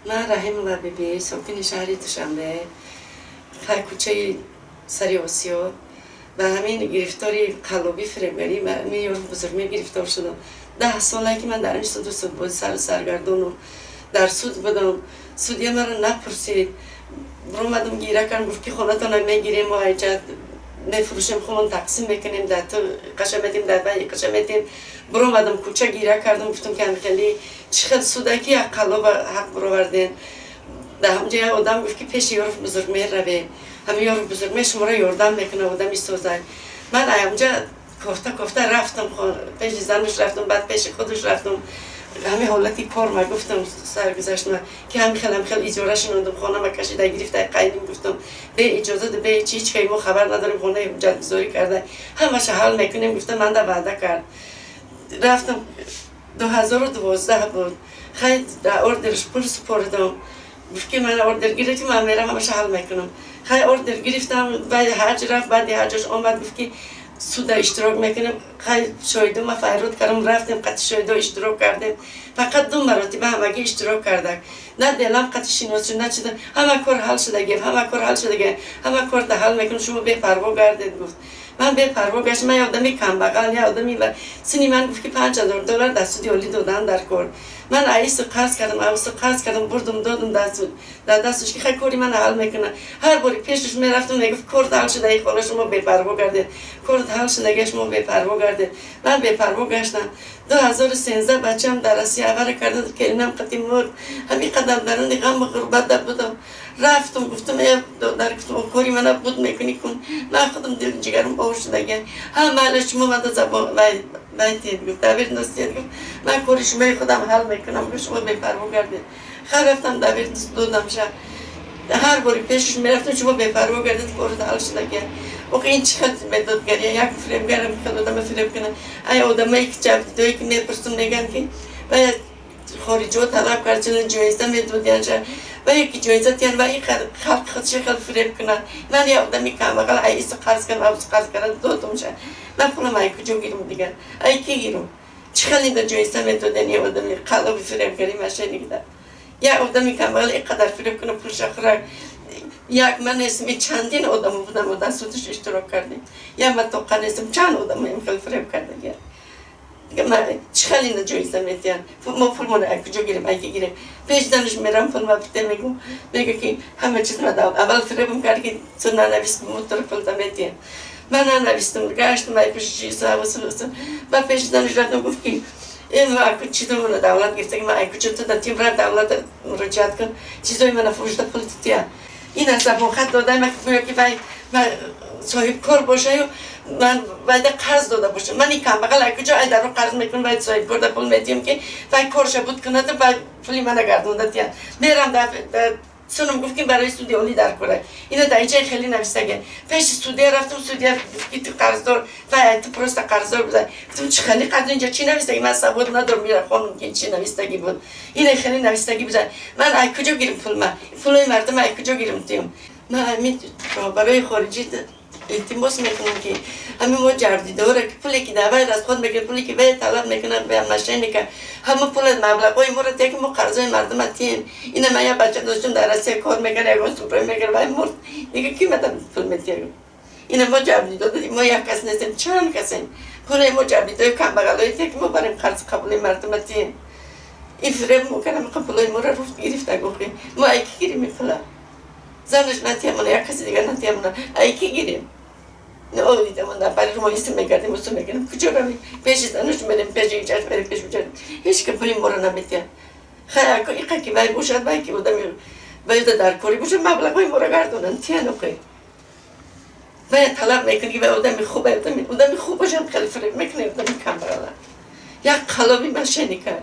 Ман Раҳимова Биби, сокини шаҳри Душанбе, кӯчаи Сари Осиё. Ба ҳамин гирифтори қаллобӣ, фиребгарӣ меёр бузургме гирифтор шудам. 10 солае ки ман дар ин суду судбозӣ сару саргардону дар суд будам. Судья маро напурсид. Биромадам, гира кардам, гуфт, ки хонатона мегирем, мо айҷа мефурӯшем, хунон тақсим мекунем, дар ту қаша метем, дар вай қаша метем. Биромадам кӯча, гира кардам, гуфтам, ки хеле чӣ хел суда, ки як қаллоба ҳақ бировардем. Дар ҳамҷа як одам гуфт, ки пеши Ёров Бузургмеҳр равем, ҳамин Ёров Бузургмеҳр шуморо ёрдам мекунад, одами созай. Ман ҳамҷа кофта кофта рафтам, пеши занаш рафтам, баъд пеши худаш рафтам. Ҳамин ҳолати кор ма гуфтам, саргузаштма, ки ҳамин хел, ҳамин хел иҷора шинондам, хонама кашида гирифта қайним. Гуфтам, бе иҷозат, бе чи, ҳеч кай мо хабар надорем, хонаи ҳуҷҷатгузорӣ карда, ҳамаша ҳал мекунем, гуфта, манда ваъда кард. Рафтам, 2012 буд. Хай, дар ордерш пул супоридам. Гуфт, ки ман ордер гирифти, ман мерам, ҳамаша ҳал мекунам. Хай, ордер гирифтам, баъди ҳаҷ рафт. Баъди ҳаҷаш омад, гуфт, ки суда иштирок мекунем. Хай, шоҳидо ма файрод кардам, рафтем, қати шоҳидо иштирок кардем. Фақат ду маротиба ҳамагӣ иштирок кардак. На делам қати шинос шуд, на чида. Ҳама кор ҳал шудаги, ҳама кор ҳал шудаги, ҳама кор та ҳал мекунем, шумо бепарво гардед, гуфт. Ман бепарво гаштам. Ман одами камбағал, я одами сини ман. Гуфт, ки 5000 доллар дар суди олӣ додан дар кор. Ман аису қарз кардам, авсу қарз кардам, бурдум, додум дар суд, дар дасташ, ки хай, кори ман ҳал мекунад. Ҳар бори пешаш мерафтам, мегуфт: «Кор ҳал шуда, и хола, шумо бепарво гардед, кор ҳал шудаги, шумо бепарво гардед». Ман бепарво гаштам. 2013 бачам дар Россия авара карда, келинам қати мурд. Ҳамин қадар даруни ғаму ғурбат будам. Рафтам, гуфтам: «Э додар», гуфтам, «кори мана буд мекунӣ, кун, ман худам дил ҷигарам об шудаги». «Ҳа, майла, шумо мада забон вайтед», гуфт, «доверенность тед». Гуфт: «Ман кори шумои худам ҳал мекунам», гуфт, «шумо бепарво гардед». Хай, рафтам, доверенность додам ша. Ҳар бори пешаш мерафтам: «Шумо бепарво гардед, корот ҳал шудаги». Охи, ин чӣ хел медодгария? Як фиребгарам хел одама фиреб кунад? Ай одамое ки ҷабдидое ки мепурсам, мегӯянд, ки бояд хориҷиҳо талаб кард, чунин ҷоиза медодиянша ва яки ҷоиза тиян ва ин халқ худша хел фиреб кунад. Ман я одами камбағал, ай ису қарз кардам, авсу қарз кардам, додумша. Ман пулам ай куҷо гирам дигар, ай ки гирам? Чӣ хел инда ҷоиза медоден я одами қалоби фиребгари, мошенник да? Як одами камбағал ин қадар фиреб кунад, пулша хӯрак. Як ман нестам, чандин одамо будам, дар судаш иштирок кардем. Як ман тоқа нестам, чанд одамо ин хел фиреб кардагия. Чӣ хел ина ҷоиза медиҳанд? Мо пулмона ай куҷо гирем, ай ки гирем? Пеш занаш мерам, пул ма бите, мегум, мега, ки ҳама чиз ма аввал фиребам кард, ки ту нанавис, мо туро пулта медиҳем. Ман нанавистам, гаштам ай пеши ба пеши занаш рафтам, гуфт, ки ин чизо давлат гирифта, ман ай куҷо ту датим? Рафт, давлат муроҷиат кун, чизои мана фурӯшта, пул тия. Ин аз забонхат додай ма, гӯё ки вай соҳибкор бошаю, ман вайда қарз дода бошам. Ман ин камбағал ай куҷо ай даро қарз мекунам, вай соҳибкорда пул медиҳам, ки вай корша буд кунад, вай пули мана гардонда тияд? Мерам дар сунам, гуфт, ки барои суди олӣ дар кора. Ина дар инҷа хеле навистага. Пеши судья рафтам, судья гуфт, ки ту қарздор, вай ту просто қарздор буда. Гуфтам: «Чӣ хеле қарз? Инҷа чӣ навистаги? Ман савод надорам, мира хонум, ки чӣ навистагӣ буд?» Ина хеле навистагӣ буда. Ман ай куҷо гирим пул? Ма пулои мардум ай куҷо гирим, тиём? Ман ҳамин роҳбарои хориҷӣ илтимос мекунам, ки ҳамин мо ҷабрдидора, ки пуле ки дар вай расход мекунад, пуле ки вай талаб мекунад, ба мошенника, ҳама пула, маблағҳои моро тия, ки мо қарзои мардума тием. Ина ман як бача доштам, дар Россия кор мекард, ягон супрой мекард, вай мурд, дига ки мада пул метия? Ина мо ҷабрдидо, мо як кас нестем, чанд касем. Пулаи мо ҷабрдидои камбағалои тия, ки мо барем, қарзи қабули мардума тием. Ин фиреб мо кардам, пулои моро руфт гирифта. Гуфти мо ай ки гирим ин пула? Занаш натиямона, як каси дигар натиямона, ай ки гирим? Бари мо исти мегардем, усу мегардем, куҷо равем? Пеши занаш мерем, пеши ичаш мерем, пеши учаш, ҳеч ки пули моро наметиҳад. Хай, ако иқа ки вай бошад, вай ки одами вайда дар корӣ бошад, маблағҳои моро гардонанд, тиян. Охи, вай талаб мекунӣ, ки вай одами хуб, одами хуб бошам, хеле фиреб мекунӣ одами камбағала, як қалоби мошенника.